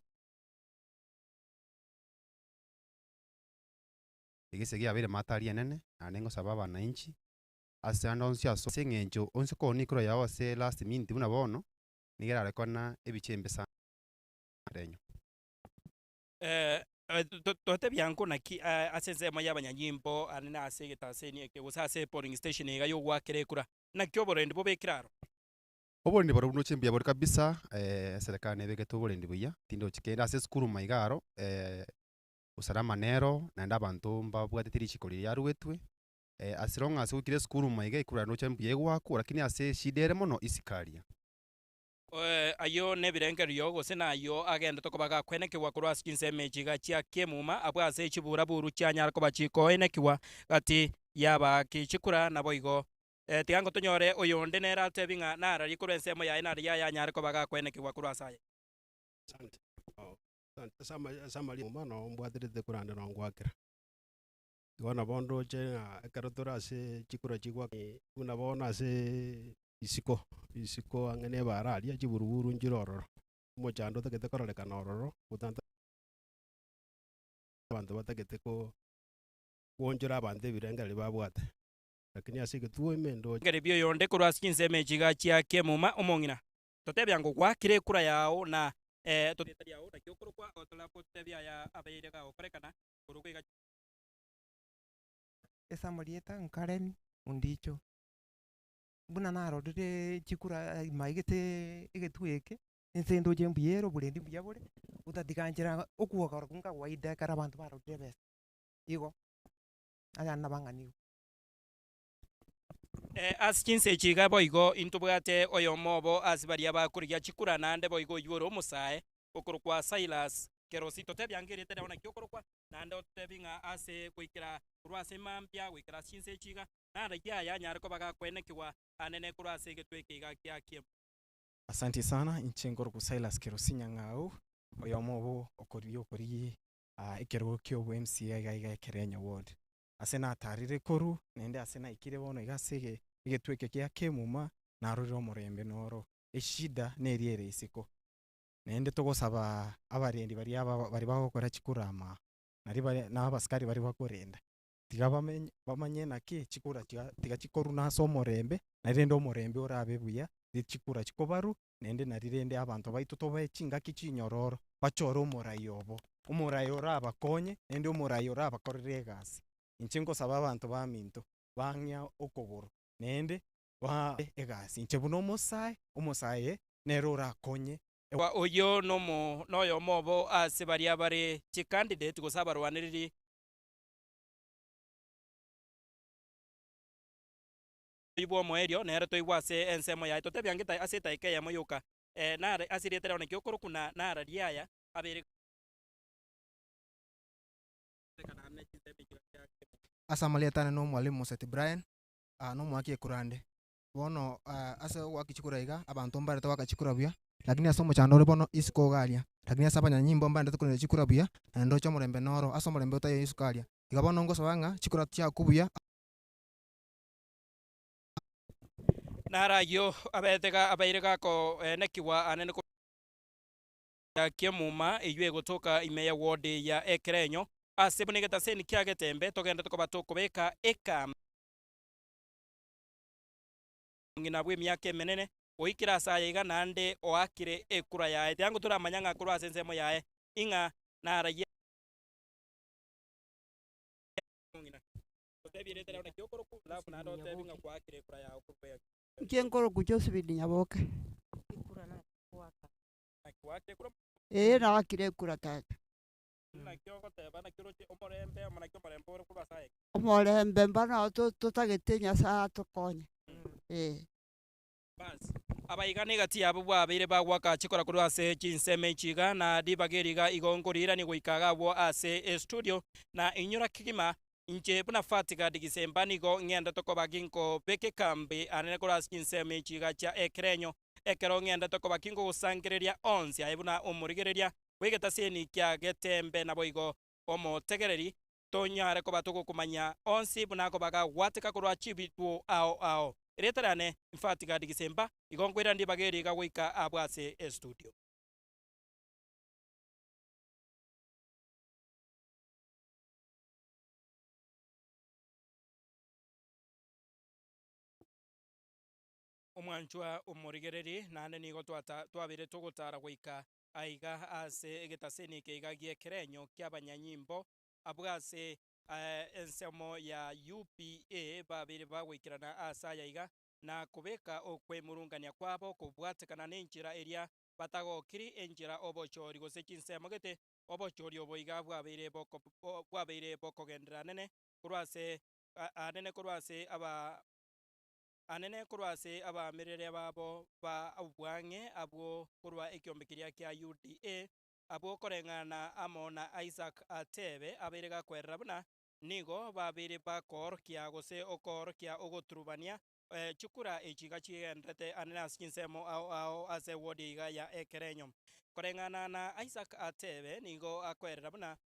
S12: Iga esegi yabeire mato aria enene, naende ngosaba abananchi, ase ande onsi ase eng'encho onsi koonia ekura yago ase last minute buna bono, nigo erarekana ebicha embe sana erenyo.
S1: Totebia nko naki ase ensemo y'abanyanyimbo anene ase egetaseni eke gose ase epolling station iga y'ogoakera ekura, naki oborendi bobekire aro?
S12: Oborendi barobwo noche mbuya bore kabisa, eserekari nebegete oborendi buya, tindochi kende ase esukuru maiga aro, usalama nero, naende abanto mbabwateti richiko riria riaruetwe, as long as goikire esukuru maiga ekura noche mbuya egoakwa, lakini ase eshida ere mono isiko aria.
S1: Ayio nebirengererio, gose nayio agenderete koba gakwenekigwa korwa ase chinsemo echi iga chia kiemuma, abwo ase chiburaburu chianyara koba chikoenekigwa gati y'abaaki chikura. Naboigo, tiga ngotonyore oyonde nere atebi ng'a nararie korwa ensemo yaye naria ayanyare koba gakwenekigwa korwa ase aye.
S13: Asante. Oh, asante ase ama- ase amaria noo mbwaterete korende noo ngwakera. Igo nabo ndoche ng'a ekero tore ase chikura chigwa buna bono ase isiko, isiko ang'e na ebara aria chiburuburu nchire ororo, omochando otagete kororekana ororo, gotanta abanto batagete ko koonchora abanto ebirengererio babwate, lakini ase egetuo ime ndoche.
S1: Ngerebia oyonde korwa ase chinsemo echi iga chia kiemuma omong'ina. Totebia ng'o gwakire ekura yao na Erieta riao naki okorokwa, otebie aya abeire gagokorekana korwa goika.
S14: Ase amarieta Karen Ondicho. Buna narorire chikura maigete egetuo eke, ense ndoche mbuya ere oborendi mbuya bore, otatiga nchera okwoga korokwo nkawaida ekero abanto barorire ebesa, igo, ayande nabo ang'ana igo.
S1: Ase chinsa echi iga boigo intobwate oyomo obo ase baria bakorigia chikura, naende boigo oyio ore omosae okorokwa Silas Kerosi. Totebie ange erieta riao naki okorokwa, naende ototebie ng'a ase goikera korwa ase mambia goikera ase chinsa echi iga, naraki aya anyare koba gakwenekigwa anene korwa ase egetwe eke iga gia kiemo.
S15: Asanti sana, inche nkorokwa Silas Kerosi Nyang'au, oyomo obo okorigia okorigi ekerogo kia obo MCA iga iga Ekerenyo ward. Ase natarire korwa, naende ase naikire bono iga ase ege egetwe eke gia kemuma, narorire omorembe noro. Eshida neria ere isiko. Naende togosaba abarendi baria aba baria bagokora chikura ama, naria bare na abasikari baria bakorenda, tiga bamenye bamanye naki chikura chiga tiga chikoruna ase omorembe, naende rende omorembe orabe buya, chikura chikobarwa, naende nari rende abanto baito tobae chingaki chinyororo, bachore omorai obo, omorai orabakonye, naende omorai orabakorere egasi. Inche nkosaba abanto baminto, bang'ea okogoro, naende baa egasi. Inche buna omosae, omosae nere orakonye.
S1: Oyio nomo noyomo obo ase baria bare chicandidate gose abarwanereri. Toigwe omoerio, nere toigwe ase ensemo yaye. Totebia ng'e ase etaika eyemo yoka, nare ase erieta riao naki okorokwa na nararie aya abere.
S16: Ase amarieta ane nomwalimu Moseti Brian, nomoaki ekurande. Bono ase ogoaka chikura iga, abanto mbarete goaka chikura buya, lakini ase omochando ore bono isiko iga aria. Lakini ase abanyanyimbo mbarente korenda chikura buya, naende oche omorembe noro, ase omorembe otaiyo isiko aria. Iga bono ngosaba ng'a chikura chiakwe buya.
S1: Naro ayio abete abeire gakoenekigwa anene korwa ki'emuma eyio egotoka ime ye ward ya Ekerenyo ase buna egetaseni kia Getembe togenderete koba tokobeka ekambi. Omong'ina bw'emiaka emenene oikire ase aya iga naende oakire ekura yaye. Tiango toramanya ng'a korwa ase ensemo yaye ing'a narayie.
S17: Inche nkorokwa Josephine Nyaboke. Ee naakire ekura tata. Omorembe mbano totagete Nyasaye atokonye ee.
S1: Abaiga negati yabo bwabeire bagwaka chikora korwa ase chinsemo echi iga, na ribaga eri iga igo nkoriirania goika iga agwo ase estudio, na inyora kegima, inche buna Fatiga Digisemba nigo ng'endete koba ginkobeka ekambi anene korwa ase chinsemo echi iga chia ekerenyo, ekero ng'endete koba ginkogosangereria onsi aye buna omorigereria bw'egetaseni kia Getembe naboigo omotegereri, Tonyare koba togokomanya onsi buna akoba gagwateka korwa chibituo ao ao. Erieta riane Mfatigadi Gisemba, igo nkoirana ribaga eri iga goika abwo ase estudio. Omwanchwa omorigereri, naende nigo twata twabeire togotara goika aiga ase egetaseni eke iga gi'ekerenyo ki'abanyanyimbo Abwo ase ensemo ya UPA babeire bagoikerana ase aya iga, na kobeka okwemurungania kwabo kobwatekana nenchera eria batagokiri enchera obochori gose chinsemo gete, obochori obo iga bwabeire bwabeire bokogenderera anene korwa ase anene korwa ase aba anene korwa ase abaamereria babo ba obwang'e abwo korwa ekiombe keria kia UDA. Abwo koreng'ana amo na Isaac Atebe abeire gakwerera buna nigo babeire bakoorokia gose okoorokia ogoturubania chikura echi iga chigenderete anene ase chinsemo ao ao ase ewodi iga ya Ekerenyo. Koreng'ana na Isaac Atebe nigo akoerera buna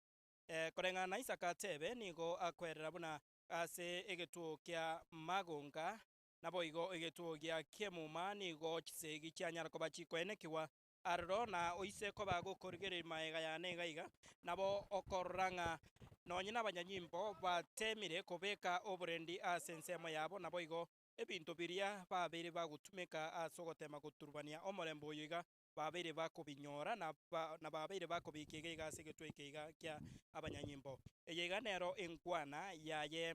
S1: koreng'ana na Isaac Atebe nigo akoerera buna ase egetuo kia Magonga naboigo egetuo gia Kiemuma nigo chisegi chianyara koba chikoenekigwa Aroro na oise koba gokorigereria magega yane iga iga, nabo okorora ng'a nonye nabanyanyimbo bateemire kobeka oborendi ase ensemo yabo, naboigo ebinto biria babeire bagotumeka ase ogoteema goturubania omorembe oyo iga babeire bakobinyora, na na babeire bakobiika iga iga ase egetwe eke iga kia abanyanyimbo. Eye iga nero enkwana yaye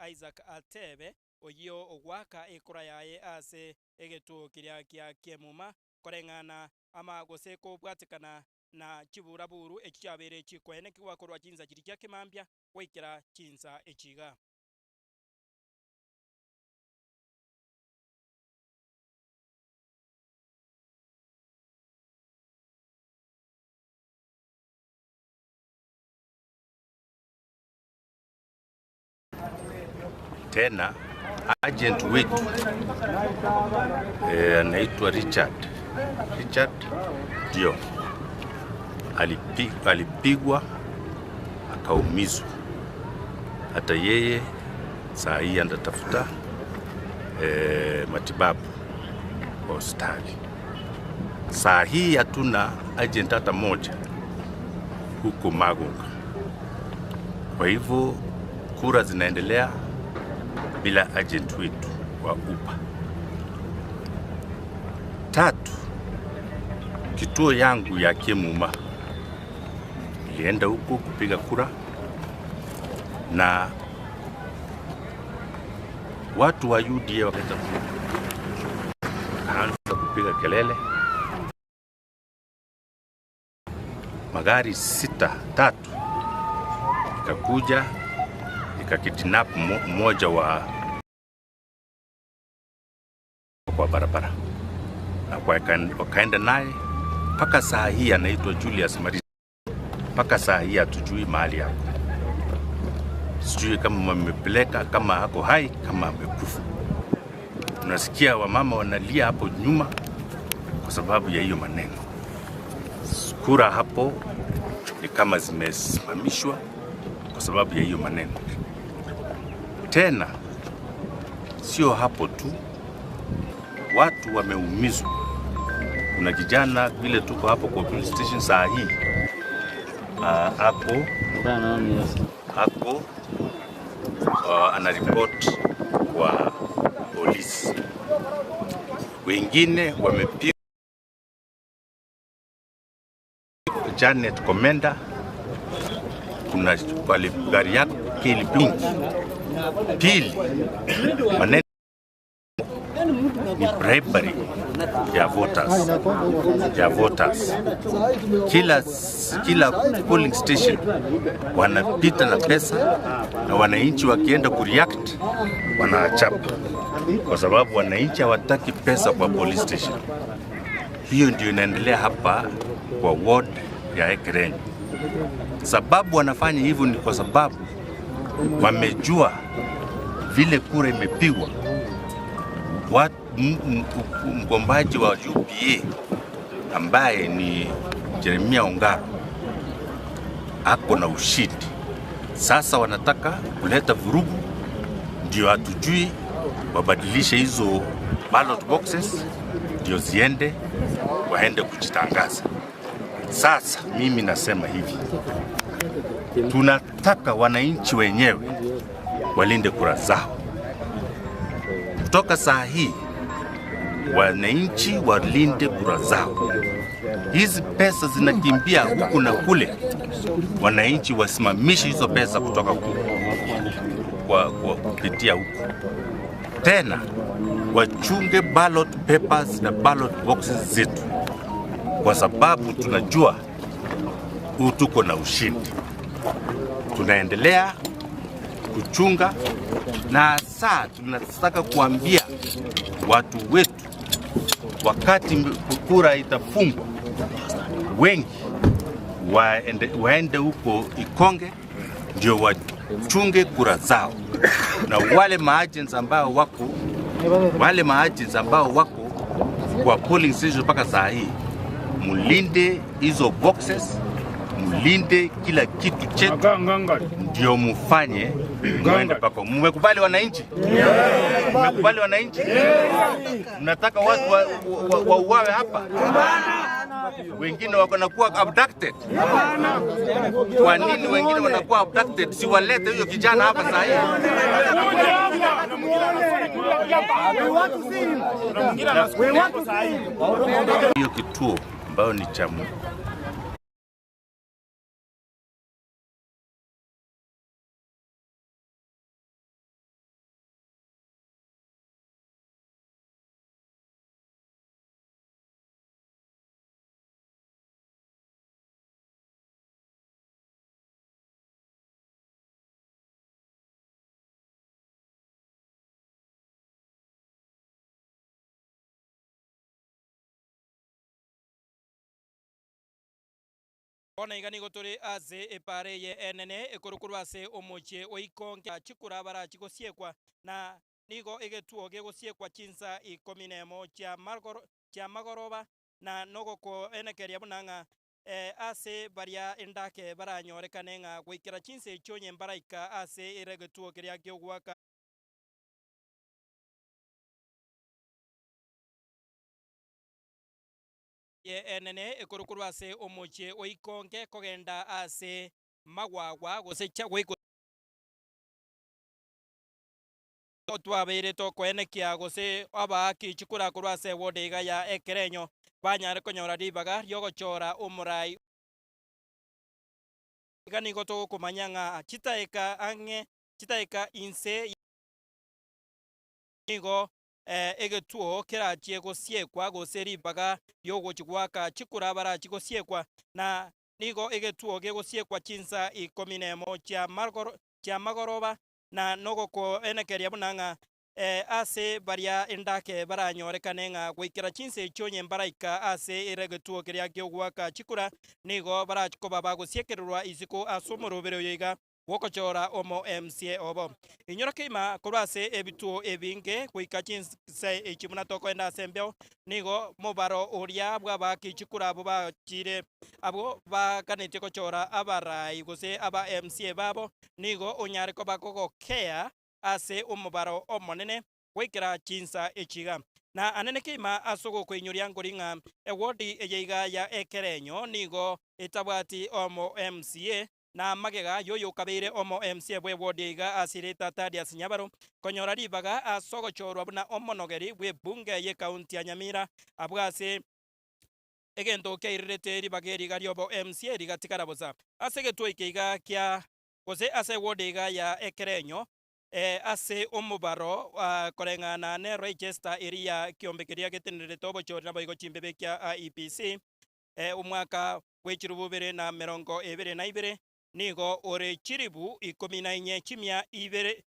S1: Isaac atebe, oyio ogoaka ekura yaye ase egetuo keria kia ki'emuma, Koreng'ana ama gose kobwatekana na chiburaburu echi chiabeire chikoenekigwa korwa chinsa chiria chia kemambia goikera chinsa echi iga.
S18: Tena agent wetu anaitwa Richard. Richard ndio alipigwa akaumizwa, hata yeye saa hii anatafuta matibabu kwa hospitali. Saa hii hatuna agent hata moja huko Magonga. Kwa hivyo kura zinaendelea bila agent wetu wa UPA. Tatu, kituo yangu ya Kimuma nilienda huko kupiga kura na watu wa UDA wakaanza kupiga kelele. Magari sita tatu ikakuja ikakidnap mmoja wa kwa barabara na wakaenda naye mpaka saa hii, anaitwa Julius Marisa. Mpaka saa hii hatujui mahali yako, sijui kama wamepeleka, kama ako hai, kama amekufa. Tunasikia wamama wanalia hapo nyuma kwa sababu ya hiyo maneno. Kura hapo ni kama zimesimamishwa kwa sababu ya hiyo maneno. Tena sio hapo tu, watu wameumizwa. Kuna kijana vile tuko hapo kwa police station saa hii ako ako anaripoti kwa polisi, wengine wamepigwa. Janet Komenda, kuna gari yake ilipigwa. Pili, maneno ni bribery ya voters, ya voters. Kila, kila polling station wanapita na pesa na wananchi wakienda kureact wanachapa, kwa sababu wananchi hawataki pesa kwa police station. Hiyo ndio inaendelea hapa kwa ward ya Ekerenyo. Sababu wanafanya hivyo ni kwa sababu wamejua vile kura imepigwa, mgombaji wa UPA ambaye ni Jeremia Ongaro ako na ushindi. Sasa wanataka kuleta vurugu, ndio hatujui wabadilishe hizo ballot boxes ndio ziende waende kujitangaza. Sasa mimi nasema hivi, tunataka wananchi wenyewe walinde kura zao. Kutoka saa hii wananchi walinde kura zao. Hizi pesa zinakimbia huku na kule, wananchi wasimamishe hizo pesa kutoka kwa kupitia huku. Tena wachunge ballot papers na ballot boxes zetu, kwa sababu tunajua huu tuko na ushindi. Tunaendelea kuchunga na saa tunataka kuambia watu wetu, wakati kura itafungwa, wengi waende huko Ikonge ndio wachunge kura zao, na wale maagents ambao wako, wale maagents ambao wako kwa polling station mpaka saa hii, mulinde hizo boxes, mulinde kila kitu chetu, ndio mufanye muende pako. Mmekubali wananchi? Mmekubali wananchi? Mnataka watu wauawe hapa? Wengine wako na kuwa abducted. Kwa nini wengine wanakuwa abducted? Si walete huyo kijana hapa saa hii. Hiyo kituo ambayo ni cha
S1: Bono iga nigo tore ase epaara eye enene ekorukorwa ase omochie o Ikonge chikura barachi gosiekwa, na nigo egetuo gegosiekwa chinsa ikomi nemo chia magoroba, na nogokoenekeria buna ng'a ase baria endake baranyorekane ng'a goikera chinsa echio onye mbaraika ase ere egetuo keria ki'ogoaka. Eye enene ekorukorwa ase omochie o Ikonge kogenda ase magwagwa gose goika Twabeire tokoenekia gose abaaki chikura korwa ase eward iga ya Ekerenyo banyare konyora ribaga riogochora omorai. Iga nigo togokomanya ng'a chitaeka ang'e chitaeka inse nigo egetuo kerachie gosiekwa gose ribaga riogochi goaka chikura barachie gosiekwa na. Nigo egetuo gegosiekwa chinsa ikomi nemo chiamagoroba, na nogokoenekeria buna ng'a ase baria endake baranyorekane ng'a goikera chinsa echio onye mbaraika ase ere egetuo keria ki'ogoaka chikura, nigo barakoba bagosiekererwa isiko ase omorobere oyo iga bw'ogochora omo MCA obo. Inyora keima korwa ase ebituo ebinge goika chinsa echi buna tokoenda ase embeo, nigo mobaro oria bw'abaaki chikura abwo bachire abwo baganetie gochora abarai gose aba MCA babo, nigo onyare koba kogokea ase omobaro omonene goikera chinsa echi iga. Na anene keima ase ogokoinyoria nkori ng'a ewodi eye iga ya ekerenyo nigo etabwati omo MCA, Na magega y'oyokabeire omo MCA bw'ewodi eiga ase erieta Thaddeus Nyabaro konyora ribaga ase ogochorwa buna omonogeri bw'ebunge y'ekaunti ya Nyamira abwo ase egento kiairerete ribaga eri iga riobo MCA rigatigara bosa ase egetuo eke iga kia gose ase ewodi iga ya Ekerenyo ase omobaro koreng'ana ne register eria ya kiombe keria getenenerete obochori naboigo chimbebe kia IEBC. Omwaka bwe chilifu ibere na emerongo ebere na ibere nigo ore chilifu ikomi na inye chimia ibere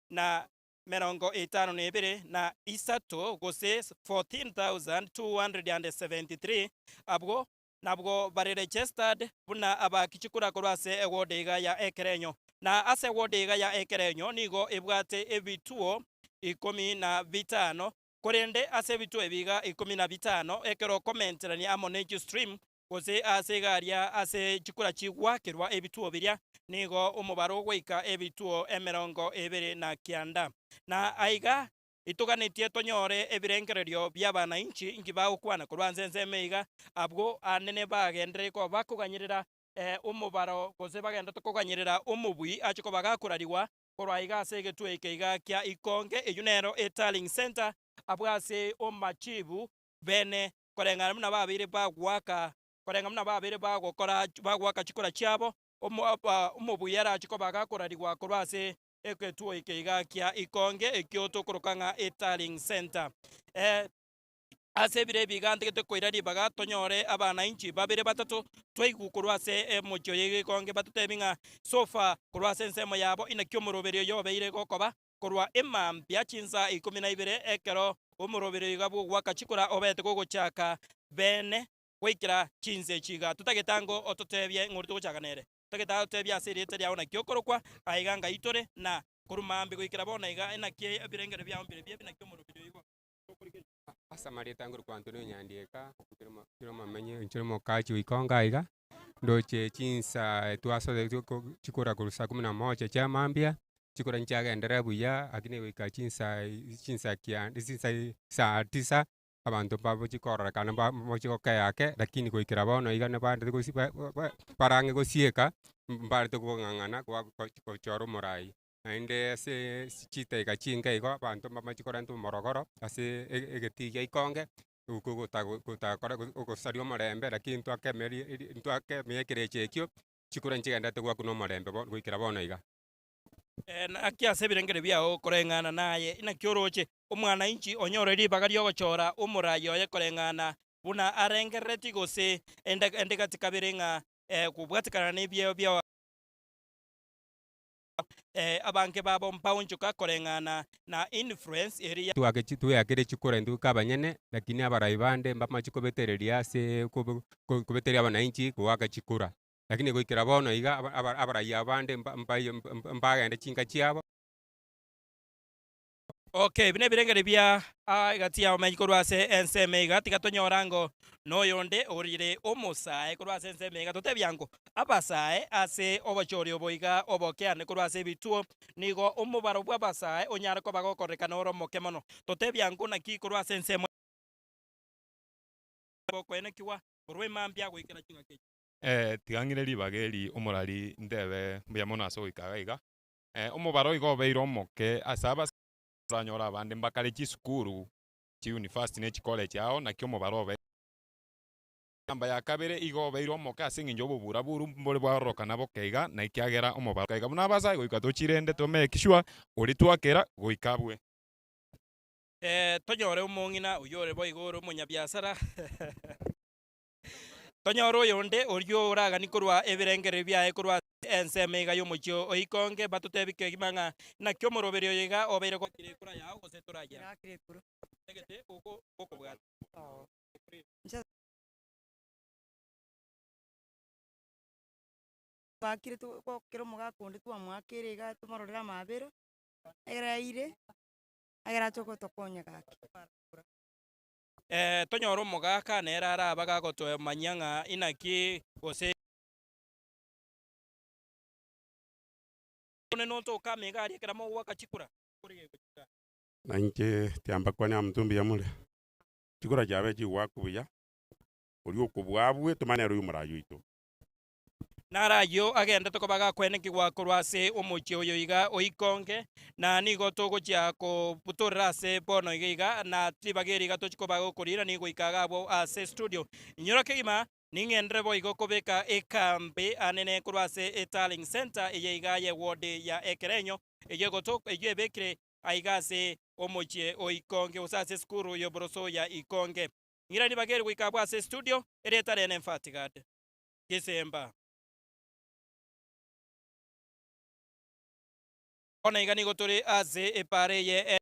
S1: na merongo etano na ebere na isato, gose 14,273, abwo nabwo bare registered buna abaaki chikura korwa ase eward iga ya Ekerenyo. Na ase eward iga ya Ekerenyo nigo ebwate ebituo ikomi na bitano Korende ase ebituo ebi iga ikomi na bitano, ekero okomenterania amo ne chistream, gose aase iga aria ase chikura chigwakerwa ebituo biria, nigo omobaro ogoika ebituo emerongo ebere na kianda. Na aiga itoganetie tonyore ebirengererio bi'abanainchi inki bagokwana korwa ase ensemo iga, abwo anene bagenderere koba bakoganyerera omobaro gose bagenderete koganyerera omobui ache koba gakorarigwa Korwa aiga ase egetuo eke iga kia Ikonge, eyio nero eTallying Centre, abwo ase omachibu bene koreng'ana buna babeire bagoaka koreng'ana buna babeire bagokora bagoaka chikura chiabo, omo omobuya arache koba agakorarigwa korwa ase egetuo eke iga kia Ikonge ekio tokoroka ng'a eTallying Centre. Ase ebiro ebi iga ntagete koira ribaga tonyore abanainchi babere batato twaigwe korwa ase emochie oye egekonge batotebi ng'a so far korwa ase ensemo yabo inaki omoroberi oyo obeire gokoba korwa emambia chinsa ikomi na ibere ekero omoroberi oyo iga bw'ogoaka chikura obete gogochaka bene goikera chinsa echi iga. Totagete ango ototebie ng'ori togochaka nere. Totagete atotebie ase erieta riao naki okorokwa, aiga ngai tore, na korwa mambia goikera bono iga inaki ebirengererio biao mbire biabi naki omoroberi oyo igo.
S19: Ase amarieta ngorokwa Antonio Nyandieka, nkere omomenyi inche omokachi o Ikongo aiga, ndoche chinsa twasoete chikura korwa saa kumi na moja chia mambia, chikura nchiagenderera buya lakini goika chinsa chinsa kianda chinsa saa tisa, abanto mbagochi kororekana mbagochi gokea ake, lakini goikera bono iga nabaendete gosi ba- ba- barang'e gosieka, mbarete kong'ang'ana gochora omorai. Naende ase chidakika chinke igo abanto mbamache korenta omorogoro ase egetii gia ikonge, gotakora gosaria omorembe lakini ntwakemerie ntwakemia ekerecha ekio, chikura nchigenderete goakwa na omorembe bono goikera bono iga.
S1: Naki ase ebirengero biao koreng'ana naye, naki oroche omwananchi onyore ribaga ri'ogochora omoraia oye koreng'ana buna arengereretie gose ende gati kabere ng'a kobwatekana nebieo biao. Abange babo mbaonchoka koreng'ana na influence eria.
S19: Tweakire chikura intwe ika abanyene, lakini abarai bande mbamache kobetereria ase kobetereria abananchi goaka chikura. Lakini goikera bono iga abarai aba bande mbagende chinka chiabo.
S1: Okay, ebi nebirengererio bia egati y'abamenyi korwa ase ensemo iga, tiga tonyore ango noyonde orire omosae korwa ase ensemo iga, totebie ango abasae ase obochori obo iga obokeane korwa ase ebituo, nigo omobaro bw'abasae onyare koba gokorekana ore omoke mono. Totebie ango naki korwa ase ensemo bokoenekigwa korwa emambia goikera chingaki echi.
S20: Tiga ng'ire ribaga eri omorari ntebe mbuya mono ase ogoika iga iga. Omobaro igo obeire omoke ase abasani, oranyore abande mbakare chisukuru, chiuniversity ne chicollege ao naki omobaro obeire. Enamba ya kabere igo obeire omoke ase eng'encho obobura buru mbore bwarorokana boke iga na ekiagera omobaro iga buna abasae goika tochirende to make sure oria twakera goika abwe.
S1: Tonyore omong'ina oyio ore boigo ore omonyabiasara. Tonyore oyonde oria oragani korwa ebirengererio biaye korwa ase ensemo iga y'omochie o Ikonge, batotebi kegima ng'a naki omoroberi oyo iga obeire goakire ekura yao gose torayia. Egete gokobwata.
S21: Twakire kera omogaka onde twamoakeire iga tomororere amabera, ekero aire, ekero ache gotokonya gaki.
S1: Tonyore omogaka nere arabe gagotoemanyia ng'a inaki gose. One notoka amaiga aria ekero mogoaka chikura.
S22: Na inche tiambakwane amo mbuya more. Chikura chiabe chigoakwa buya, oria okobua abue tomanye nere oyio omoraai oito.
S1: Naro ayio agenderete koba gakwenekigwa korwa ase omochie oyo iga o Ikonge, na nigo togochia kobutorera ase bono iga iga, na ribaga eri iga tochia koba gokorira nigo goika iga abwo ase estudio. Inyora kegima, ning'enderere boigo kobeka ekambi anene korwa ase eTallying Centre eye iga ye ward ya Ekerenyo, eyio egotoka eyio ebekire aiga ase omochie o Ikonge gose ase esukuru y'oboroso ya Ikonge. Ng'ira ribaga eri goika abwo ase estudio, erieta riane Mfatigad. Gesemba. Bono iga nigo tore ase epaara eye e.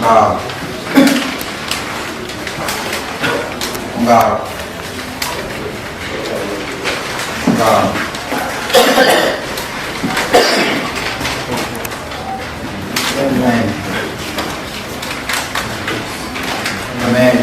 S23: Ngao. Ngao. Ngao. Amen. Amen.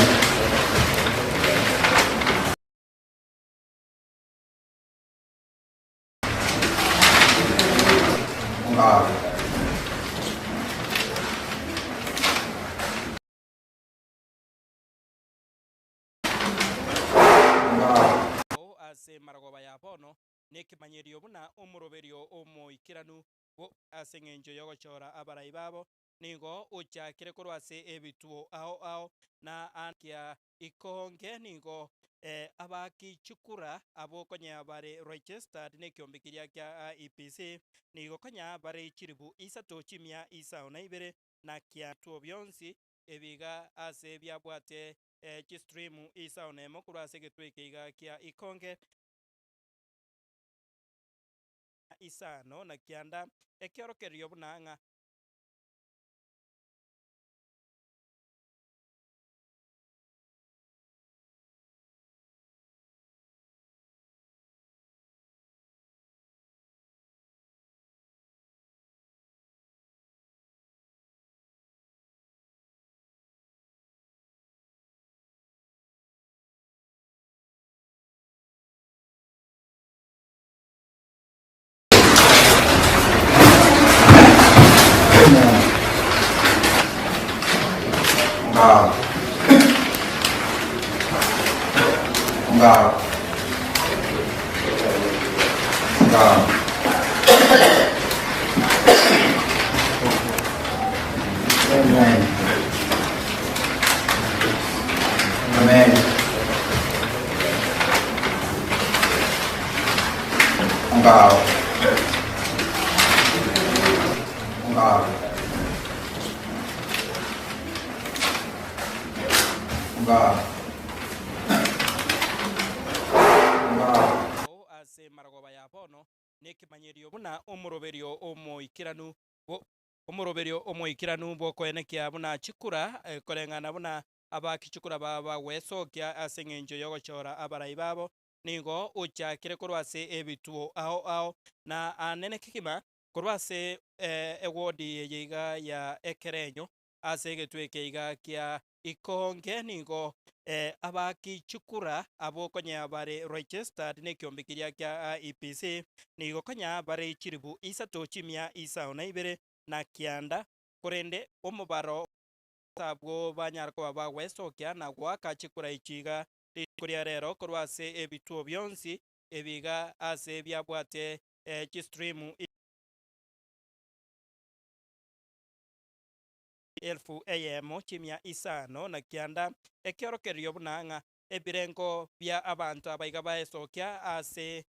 S1: Ase marogoba ya bono nekemanyerio buna omoroberio omoikeranu ase engencho y'ogochora abarai babo nigo ochakire korwa ase ebituo ao ao na kia Ikonge nigo abaaki chikura abwo konya bare registered nekiombe keria kia IEBC nigo konya bare chilifu isato chimia isano na ibere na kia bituo bionsi ebiga ase biabwate chistream isano na emo korwa ase egetuo eke iga kia Ikonge. Isano na kianda ekiorokererio buna ng'a.
S23: Ngao. Ngao. Ngao. Amen. Amen. Ngao. Ngao. Ngao. Ngao.
S1: Ase marogoba ya bono nekemanyerio buna omoroberio omoikeranu omoroberio omoikeranu bw'okoenekia buna chikura koreng'ana buna abaaki chikura bagwesokia ase engencho y'ogochora abarai babo Nigo ochakire korwa ase ebituo ao ao, na anene kegima korwa ase ewodi eye iga ya ekerenyo, ase egetuo eke iga kia Ikonge. Nigo. Abaaki chikura abwo konya bare registered nekiombe keria kia IEBC nigo konya bare chilifu isato chimia isano na ibere na kianda, korende omobaro abwo banyare koba bagwesokia na goaka chikura echi iga rituko ria rero korwa ase ebituo bionsi ebi iga ase biabwate chistream Elfu eyemo chimia isano na kianda, ekiorokererio buna ng'a ebirengo bia abanto aba iga baesokia ase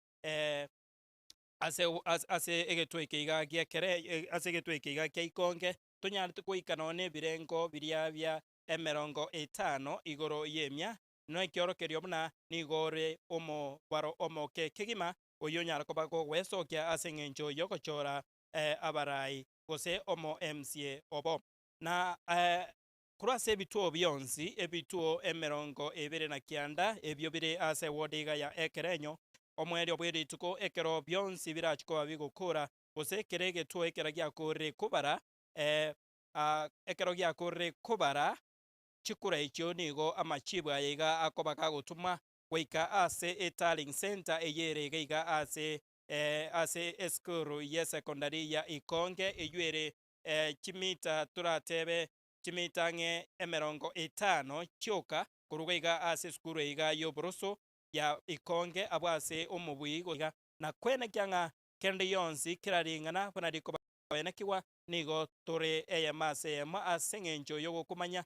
S1: ase ase egetwe eke iga giekere ase egetwe eke iga kia ikonge, tonyarete goika nonya na ebirengo biria bia emerongo etano igoro y'emia, na ekiorokererio buna nigo ore omobaro omoke kegima oyio onyare koba gogwesokia ase eng'encho y'ogochora abarai gose omo-MCA obo. Na korwa ase ebituo bionsi, ebituo emerongo ebere na kianda, ebio bire ase eward iga ya Ekerenyo, omoerio bwe rituko ekero bionsi birachi koba bigokora, gose kera egetuo ekero giakorire kobara, ekero giakorire kobara chikura echio nigo amachibu aya iga akoba gagotumwa goika ase etallying centre eyio ere iga iga ase ase esukuru y'esecondary ya Ikonge eyio ere chimita toratebe chimita ang'e emerongo etano chioka korwa iga ase esukuru eye iga y'oboroso ya Ikonge abwo ase omobui iga na kwenekia ng'a kende gionsi kera ring'ana buna rikobaenekigwa nigo tore eyemo ase eyemo ase eng'encho y'ogokomanya.